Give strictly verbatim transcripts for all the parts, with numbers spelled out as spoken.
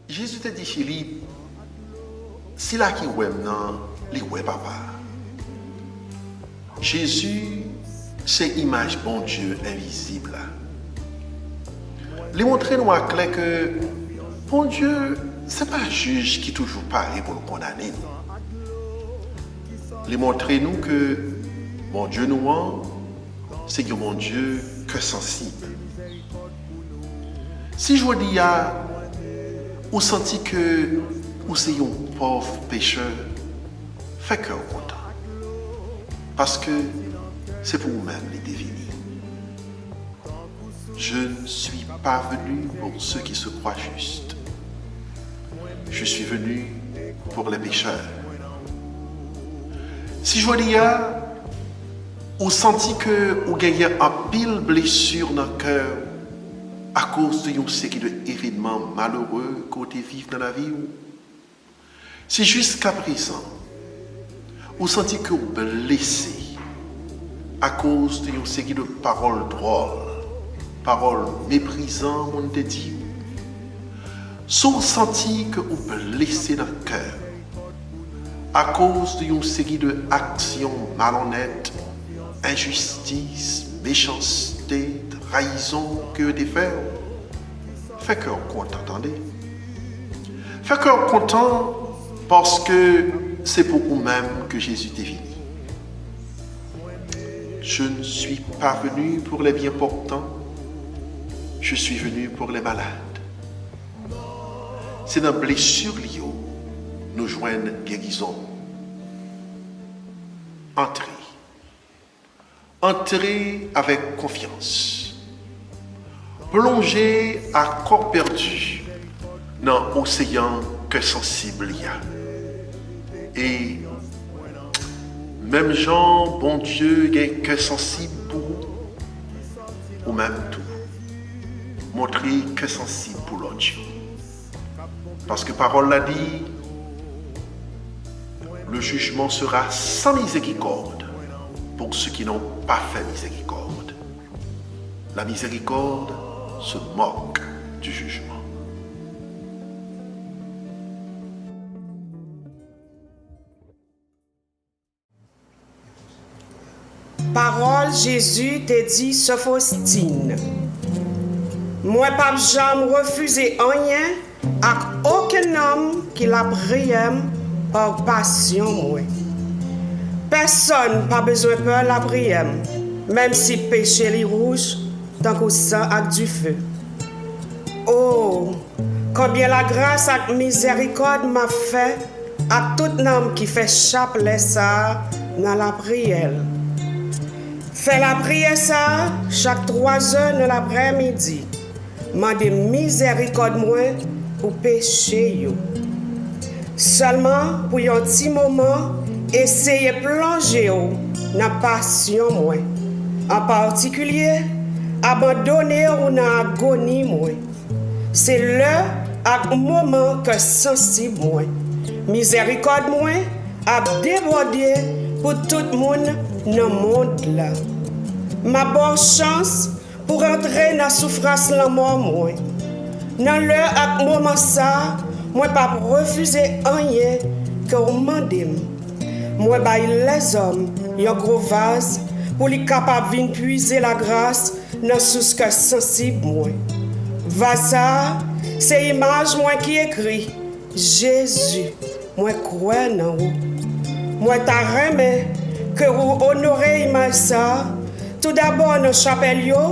Jezi te di Filip, "Sila ki wè m nan, li wè Papa a." Jezi se imaj Bondye envizib la. Li montre nou aklè ke Bondye se pa jij ki toujou pare pou l kondane nou. Li montre nou ke Bondye nou an se yon Bondye kè sansib. Si jodi a ou santi ke ou se yon pòv pechè, fè kè w kontan, paske se pou ou menm li te vini. Je ne suis pas venu pour ceux qui se croient justes. Je suis venu pour les pécheurs. Si jodi a ou santi ke ou genyen anpil blesi nan kè w akoz de yon seri de evènman malere ke w te viv nan lavi w, si jiskaprezan ou santi ke w blese akoz de yon seri de pawòl dwòl, pawòl meprizan moun te di w, si w santi ke w blese nan kè w akoz de yon seri de aksyon malonèt, enjistis, mechanste, trayizon ke yo te fè w, fè kè w kontan, tande. Fè kè w kontan, paske se pou ou menm ke Jezi te vini. Je ne suis pas venu pour les bien portants, je suis venu pour les malades. Se nan blesi li yo nou jwenn gerizon. Antre. Antre avèk konfyans. Plonje a kò pèdi nan oseyan kè sansib li a. E menm jan Bondye gen kè sansib pou ou, ou menm tou, montre kè sansib pou lòt yo. Paske pawòl la di, le jugement sera sans miséricorde pour ceux qui n'ont pas fait miséricorde. La miséricorde se moque du jugement. Pawòl Jezi te di Sofostin. Mwen p ap janm refize anyen ak okenn nonm ki lapriyè m pa pasyon mwen. Pèsonn pa bezwen pè lapriyè m, menm si peche li wouj tankou san ak dife. O, konbyen lagras ak mizèrikòd m ap fè ak tout nonm ki fè chaplè sa a nan lapriyè l. Fè lapriyè sa a chak twazè nan laprèmidi. Mande mizèrikòd mwen pou peche yo. Sèlman pou yon ti moman, eseye plonje w nan pasyon mwen. An patikilye, abandone w nan agoni mwen. Se lè ak moman kè sansib mwen. Mizèrikòd mwen ap debòde pou tout moun nan mond la. M ap ba w chans pou rantre nan soufrans lanmò mwen. Nan lè ak moman sa a, mwen p ap refize anyen ke w mande m. Mwen bay lèzòm yon gwo vaz pou li kapab vin pwize lagras nan sous kè sansib mwen. Vaz sa a se imaj mwen ki ekri, Jezi, mwen kwè nan ou. Mwen ta renmen ke ou onore imaj sa a, toudabò nan chapèl yo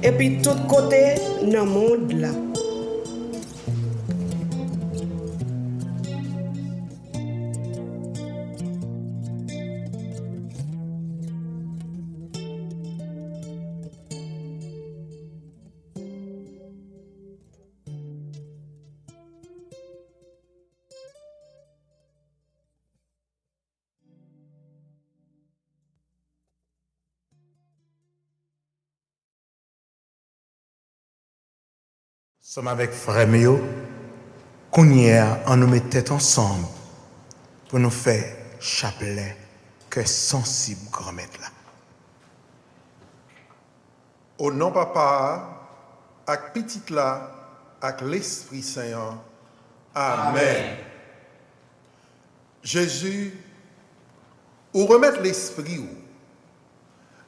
epi tout kote nan mond la. Ansanm avèk frè m yo, kounye a, annou met tèt ansanm pou nou fè chaplè kè sansib Granmèt la. O non Papa a, ak Pitit la, ak Lespri Sen an. Amèn. Jezi, ou remèt lespri w,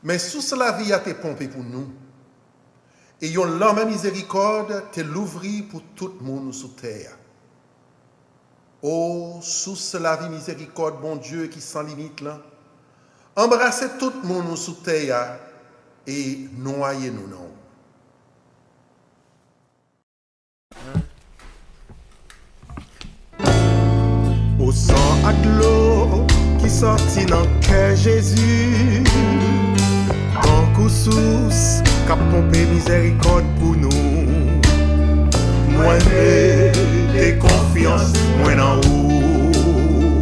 men sous lavi a te ponpe pou nou, e yon lanmè mizerikòd te louvri pou tout moun sou tè a. O, sous lavi mizerikòd Bondye ki san limit lan, anbrase tout moun sou tè a e nwaye nou nan ou. O san ak dlo ki sòti nan kè Jezi, tankou sous k ap ponpe mizèrikòd pou nou. Mwen mete konfyans mwen nan ou.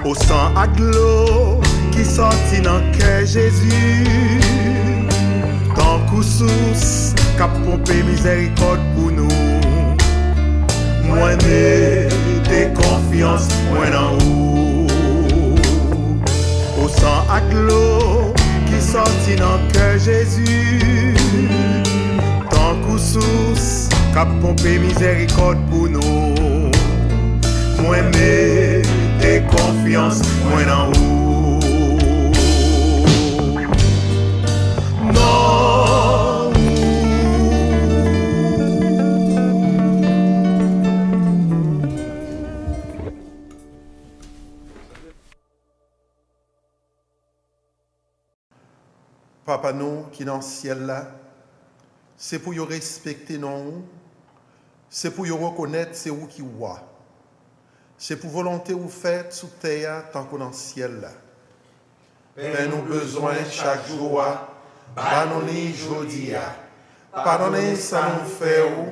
O san ak dlo ki sòti nan kè Jezi, tankou sous k ap ponpe mizèrikòd pou nou. Mwen mete konfyans mwen nan ou. O san ak dlo ki sòti nan kè Jezi, tankou sous k ap ponpe mizèrikòd pou nou. Mwen mete konfyans mwen nan ou. Nan ou. Papa nou ki nan syèl la, se pou yo respekte non ou, se pou yo rekonèt se ou ki wa. Se pou volonte ou fèt sou tè a tankou nan syèl la. Pen nou bezwen chak jou a, ba nou li jodi a. Padone sa nou fè ou,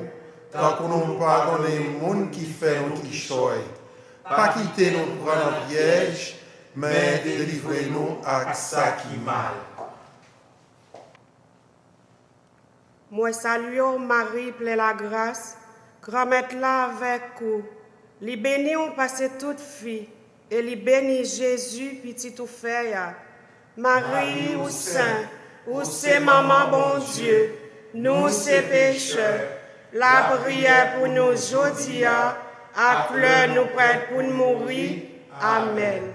tankou nou padone moun ki fè nou kichòy. Pa kite nou pran nan pyèj, men delivre nou ak sa ki mal. Mwen salye w, Mari plen lagras, Granmèt la avèk ou. Li beni w pase tout fi, e li beni Jezi, pitit ou fè a. Mari, ou sen, ou se manman Bondye, nou se pechè. Lapriyè pou nou jodi a, ak lè nou prèt pou n mouri. Amèn.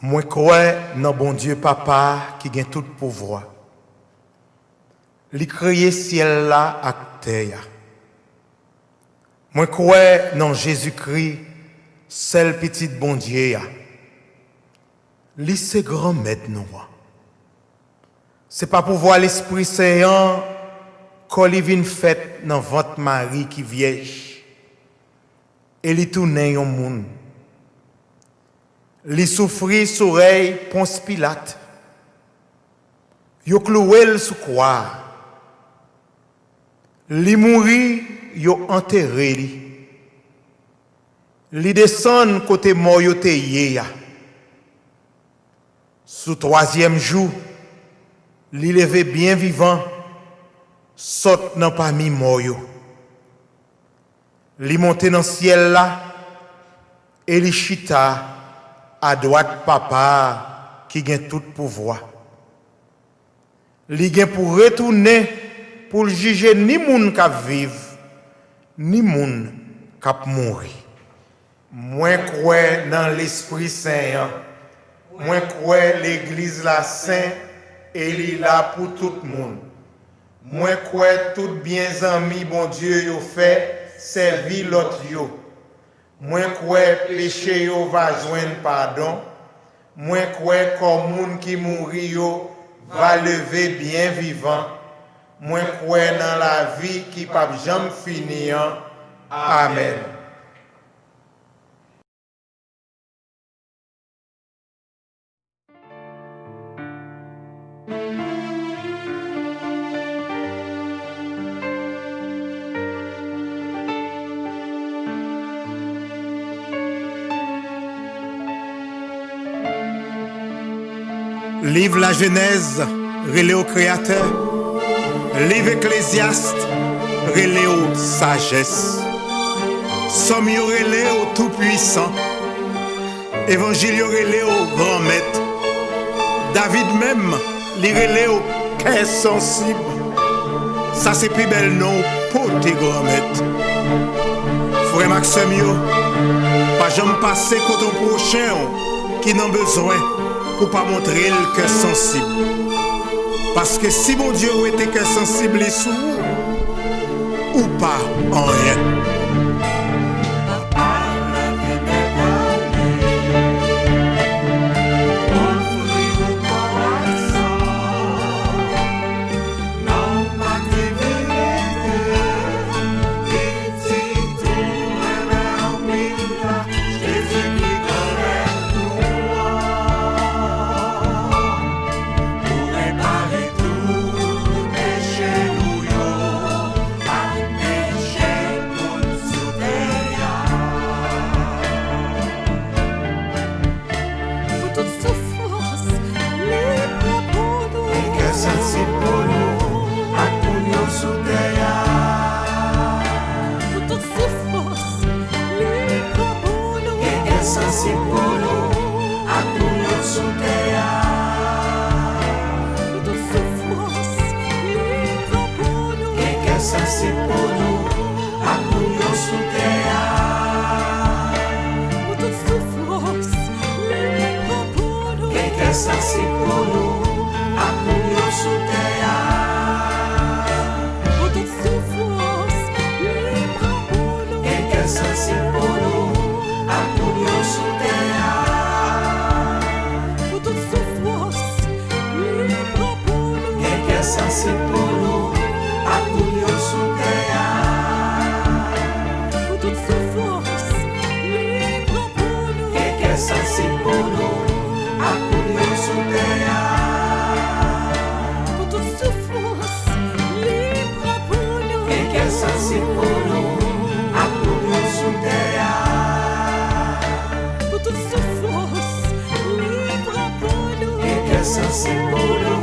Mwen kwè nan Bondye Papa ki gen tout pouvwa. Li kreye syèl la ak tè a. Mwen kwè nan Jezikri, sèl Pitit Bondye a. Li se Granmèt nou an. Se pa pouvwa Lespri Sen an kò li vin fèt nan vant Mari ki vyèj, e li tounen yon moun. Li soufri sou rèy Pons Pilat. Yo klouwe l sou kwa a. Li mouri, yo antere li. Li desann kote mò yo te ye a. Sou twazyèm jou, li leve byen vivan, sot nan pami mò yo. Li monte nan syèl la, e li chita adwat Papa a ki gen tout pouvwa. Li gen pou retounen pou l jije ni moun k ap viv, ni moun k ap mouri. Mwen kwè nan Lespri Sen an. Mwen kwè legliz la sen e li la pou tout moun. Mwen kwè tout byen zanmi Bondye yo fè sèvi lòt yo. Mwen kwè peche yo va jwenn padon. Mwen kwè kò moun ki mouri yo va leve byen vivan. Mwen kwè nan lavi ki p ap janm fini an. Amèn. Liv Lajenèz rele w Kreyatè. Liv Eklezyas rele w Sajès. Sòm yo rele w Toupwisan. Evanjil yo rele w Granmèt. David menm, li rele w Kè sansib. Sa se pi bèl non w pote, Granmèt. Frè m ak sè m yo, pa janm pase kote yon pwochen w ki nan bezwen pou w pa montre l kè sansib. Paske si Bondye wete kè sansib li sou ou, ou pa anyen. Pou tout soufrans li pran pou nou. Gen kè sansib pou nou ak moun yo sou tè a. Pou tout soufrans li pran pou nou. Gen kè sansib pou nou ak moun yo sou tè a. Pou tout soufrans li pran pou nou. Gen kè sansib pou nou ak moun yo sou tè a. Pou tout soufrans li pran pou nou. Gen kè sansib pou nou ak moun yo sou tè a. Pou tout soufrans li pran pou nou. Gen kè sansib pou nou ak moun yo sou tè a. Pou tout soufrans li pran pou nou. Gen kè sansib pou nou ak moun yo sou tè a. Pou tout soufrans li pran pou nou. Gen kè sansib pou nou ak moun yo sou tè a. Pou tout soufrans li pran pou nou. Gen kè sansib pou nou ak moun yo sou tè a. Pou tout soufrans li pran pou nou. Gen kè sansib pou nou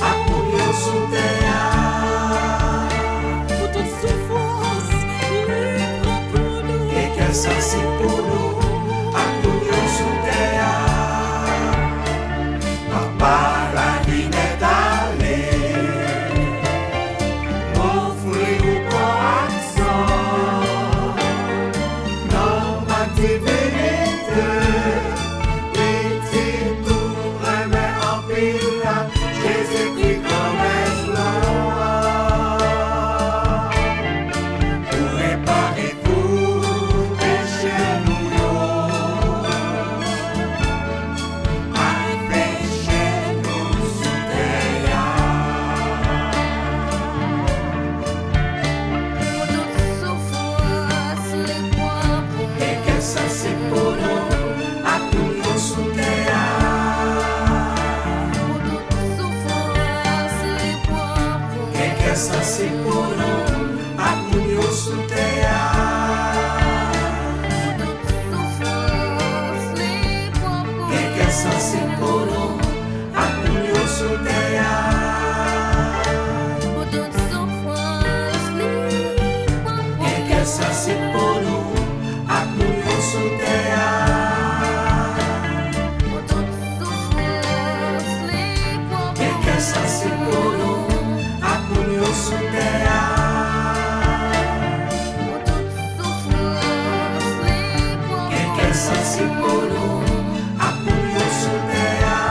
ak moun yo sou tè a. Pou tout soufrans li pran pou nou. Gen kè sansib pou nou ak moun yo sou tè a. Papa, lavi nèt ale. Ofri ou kò ak san. Nonm ak divinite, pitit ou renmen anpil la, Jezikri, Granmèt la. Ou repare tout peche nou yo. Ak peche nou sou tè a. Pou tout soufrans li pran pou nou. Gen kè sansib pou nou ak moun yo sou tè a. Pou tout soufrans li pran pou nou. Gen kè sansib pou nou ak moun yo sou tè a. Pou tout soufrans li pran pou nou. Gen kè sansib pou nou ak moun yo sou tè a. Pou tout soufrans li pran pou nou. Gen kè sansib pou nou ak moun yo sou tè a. Pou tout soufrans li pran pou nou. Gen kè sansib pou nou ak moun yo sou tè a. Pou tout soufrans li pran pou nou. Gen kè sansib pou nou ak moun yo sou tè a.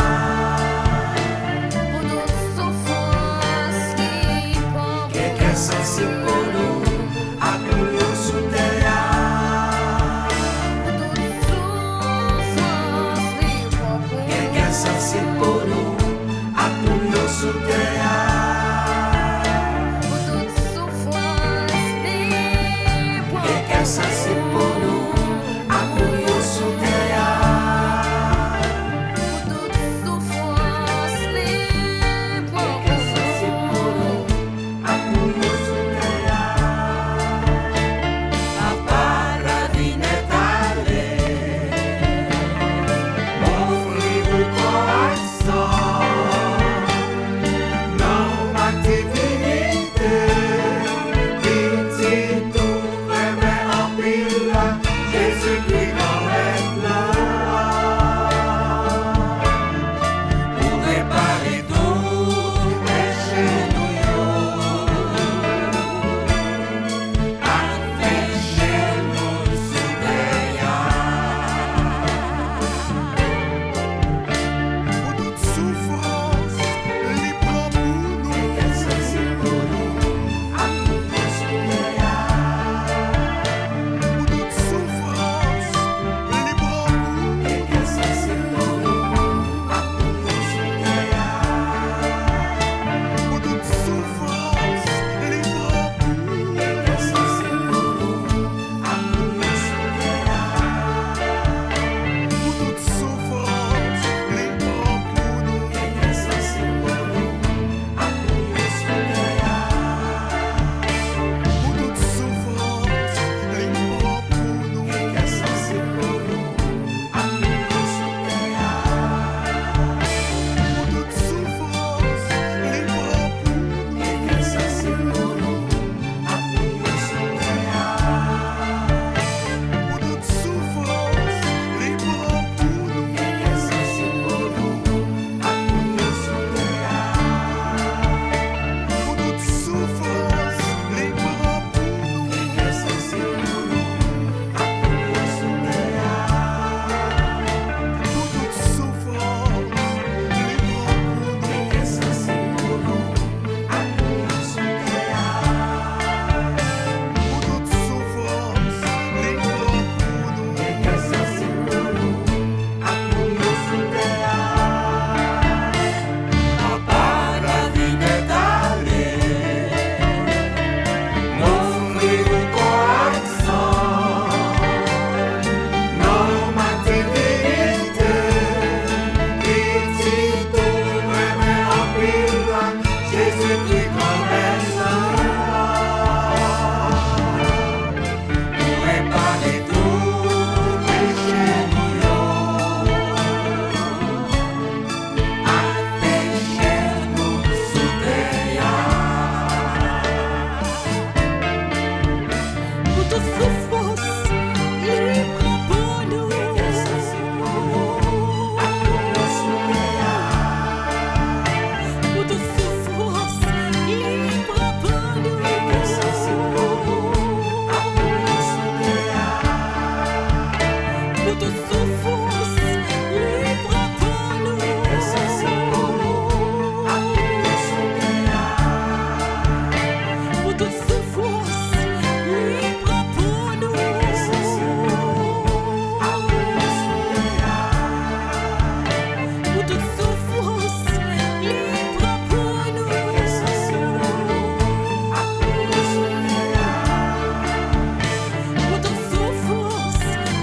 Pou tout soufrans li pran pou nou. Gen kè sansib pou nou ak moun yo sou tè a. Pou tout soufrans li pran pou nou. Gen kè sansib pou nou ak moun yo sou tè a. Pou tout soufrans li pran pou nou. Gen kè sansib pou nou ak moun yo sou tè a. Pou tout soufrans li pran pou nou. Gen kè sansib pou nou ak moun yo sou tè a. Tout soufrans li pran pou nou. Pou tout soufrans li pran pou nou. Pou tout soufrans li pran pou nou. Pou tout soufrans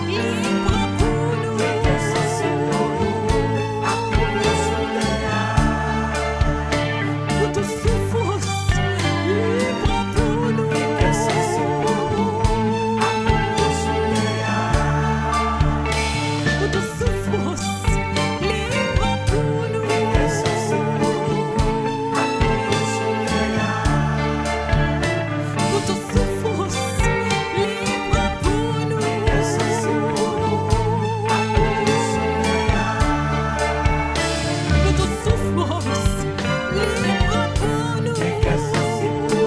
li pran pou nou. Pou tout soufrans li pran pou nou. Pou tout soufrans li pran pou nou. Pou tout soufrans li pran pou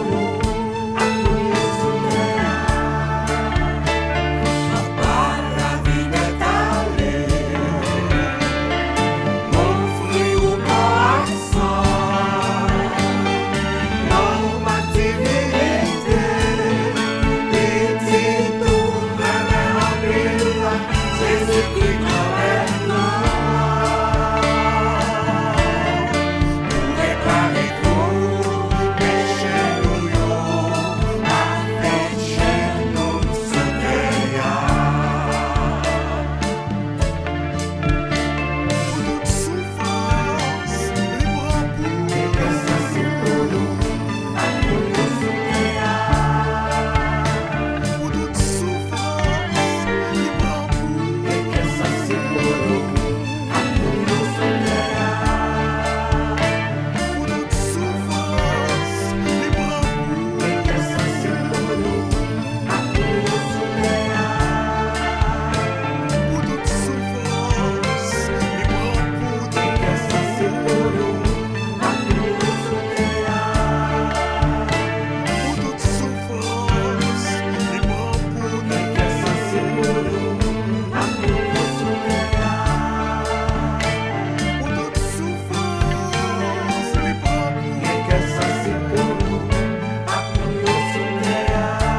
nou. Papa, la vie est allée. Mon frère, ou pa sa. Non, ma divinité, li di tou renmen anpil, Jezikri kanmenm nan. Pou repare tout peche nou yo, ak peche nou sou tè a. Pou tout soufrans li pran pou nou. Pou tout soufrans li pran pou nou. Pou tout soufrans li pran pou nou. Pou tout soufrans li pran pou nou. Pou tout soufrans li pran pou nou. Pou tout soufrans li pran pou nou. Pou tout soufrans li pran pou nou.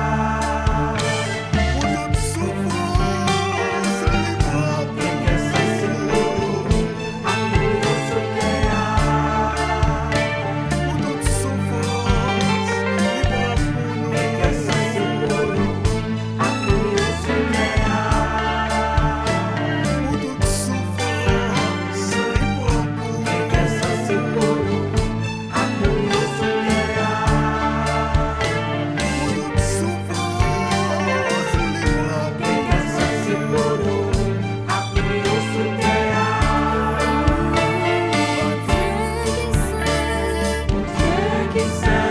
Pou tout soufrans li pran pou nou. Pou tout soufrans li pran pou nou. Pou tout soufrans li pran pou nou. Bondye ki sen,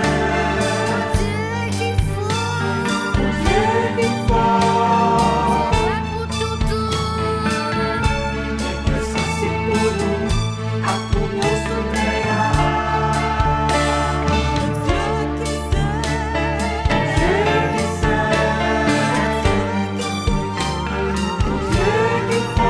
Bondye ki fò, Bondye ki fò, Bondye pou toutan. Bondye ki sen, Bondye ki fò, Bondye ki fò, Bondye ki fò.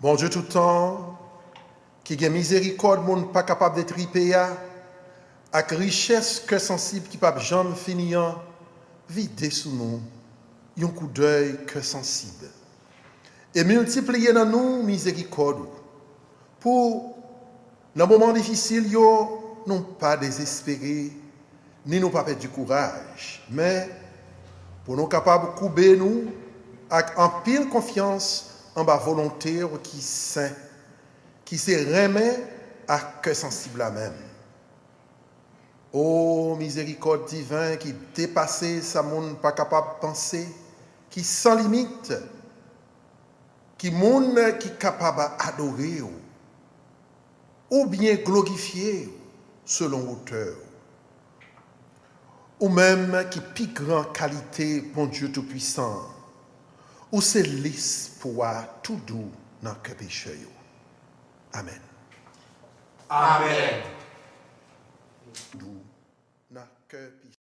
Bondye tout tan, ki gen mizerikòd moun pa kapab detripe a, ak richès kè sansib ki p ap janm fini an, vide sou nou yon koudèy kè sansib. E miltipliye nan nou mizerikòd ou, pou, nan moman difisil yo, nou pa dezespere, ni nou pa pèdi kouraj, men pou nou kapab koube nou ak anpil konfyans anba volonte w ki sen, ki se renmen ak kè sansib la menm. O mizerikòd diven ki depase sa moun pa kapab panse, ki san limit, ki moun ki kapab adore w, oubyen glorifye w selon wotè w. Ou menm ki pi gran kalite Bondye Toupwisan, ou se lis pou wa tou dou nan kè pechè yo. Amèn. Amèn. Dou nan kè pechè.